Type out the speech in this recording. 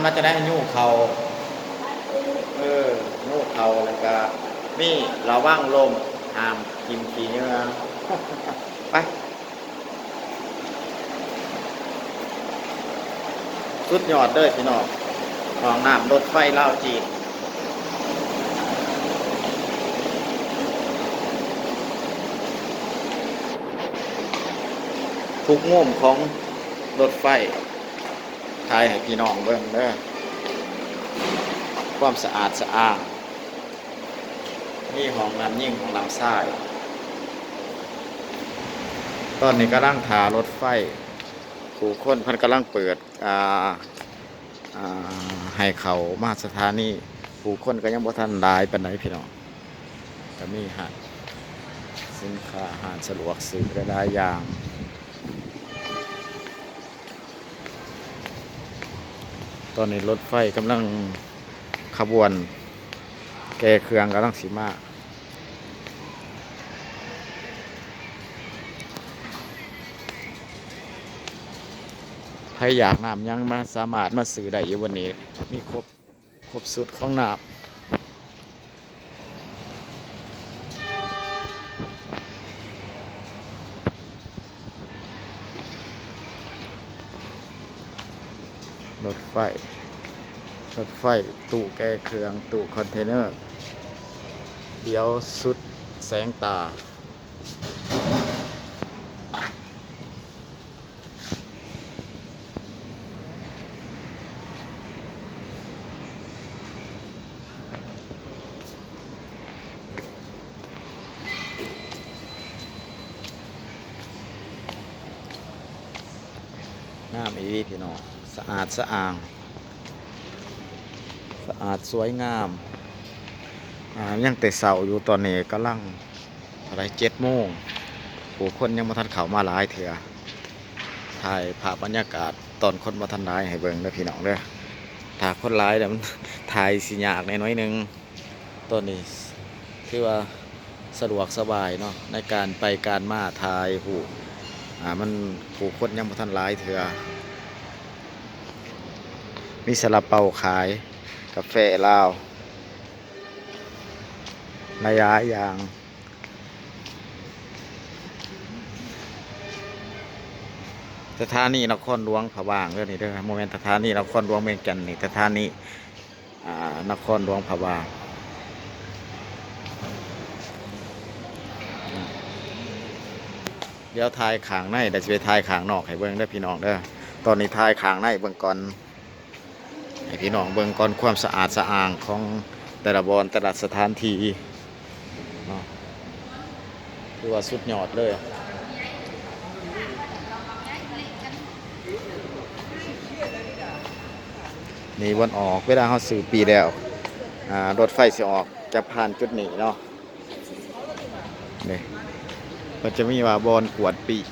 ມາຈະໄດ້ຍູ້ເຂົ້າ ເອີ ຍູ້ເຂົ້າ ແລ້ວກະມີລະວັງລົມ ຫ້າມຖິ້ມຂີ້ເຫຍື້ອ ໄປ. ສຸດຍອດເດີພີ່ນ້ອງ ຫ້ອງນ້ຳລົດໄຟລາວຈີນ ທຸກມຸມຂອງລົດໄຟ ຖ່າຍໃຫ້ພີ່ນ້ອງເບິ່ງເດີ ຄວາມສະອາດສະອ້າງ. ມີຫ້ອງນ້ຳຍິງ ຫ້ອງນ້ຳຊາຍ. ຕອນນີ້ກຳລັງຖ້າລົດໄຟ ຜູ້ຄົນເພິ່ນກຳລັງເປີດ ອ່າ ອ່າ ໃຫ້ເຂົ້າມາສະຖານີ ຜູ້ຄົນກໍຍັງບໍ່ທັນຫຼາຍປານໃດພີ່ນ້ອງ. ກໍມີຮ້ານສິນຄ້າ ຮ້ານສະດວກຊື້ຫຼາຍໆຢ່າງ. ຕອນນີ້ລົດໄຟກຳລັງ ຂະບວນແກ່ເຄື່ອງກຳລັງຊິມາ. ໃຜຢາກນ້ຳຫຍັງມາ ສາມາດມາຊື້ໄດ້ຢູ່ບ່ອນນີ້ ມີຄົບ ຄົບຊຸດຂອງນ້ຳ. ລົດໄຟ ລົດໄຟ ຕູ້ແກ່ເຄື່ອງ ຕູ້ຄອນເທນເນີ ດຽວສຸດແສງຕາ. ງາມອີ່ຫຼີພີ່ນ້ອງ ສະອາດສະອ້າງ ສະອາດສວຍງາມ. ອາ ຍັງແຕ່ເຊົ້າຢູ່ ຕອນນີ້ກຳລັງ ເທົ່າໃດ ເຈັດໂມງ ຜູ້ຄົນຍັງບໍ່ທັນເຂົ້າມາຫຼາຍເທື່ອ. ຖ່າຍພາບບັນຍາກາດຕອນຄົນບໍ່ທັນຫຼາຍໃຫ້ເບິ່ງເດີພີ່ນ້ອງເດີ. ຖ້າຄົນຫຼາຍແລ້ວ ມັນຖ່າຍຊິຍາກແດ່ໜ້ອຍໜຶ່ງ. ຕອນນີ້ຖືວ່າສະດວກສະບາຍເນາະ ໃນການໄປການມາ ຖ່າຍຮູບ ອາ ມັນ ຜູ້ຄົນຍັງບໍ່ທັນຫຼາຍເທື່ອ. ມີຊາລາເປົາຂາຍ ກາແຟລາວ ຫຼາຍໆຢ່າງ. ສະຖານີນະຄອນຫຼວງພະບາງເດີນີ້ເດີ ບໍ່ແມ່ນສະຖານີນະຄອນຫຼວງວຽງຈັນນີ້ ສະຖານີ ອ່າ ນະຄອນຫຼວງພະບາງ. ດຽວຖ່າຍຂ້າງໃນ ແລ້ວຊິໄປຖ່າຍຂ້າງນອກໃຫ້ເບິ່ງເດີພີ່ນ້ອງເດີ. ຕອນນີ້ຖ່າຍຂ້າງໃນເບິ່ງກ່ອນ ໃຫ້ພີ່ນ້ອງເບິ່ງກ່ອນຄວາມສະອາດສະອ້າງຂອງແຕ່ລະບ່ອນ ແຕ່ລະສະຖານທີ່ເນາະ ຖືວ່າສຸດຍອດເລີຍ. ນີ້ບ່ອນອອກ ເວລາເຮົາຊື້ປີ້ແລ້ວ ອ່າ ລົດໄຟຊິອອກຈາກຜ່ານຈຸດນີ້ເນາະ. ນີ້ ເພິ່ນຈະມີວ່າບ່ອນກວດປີ້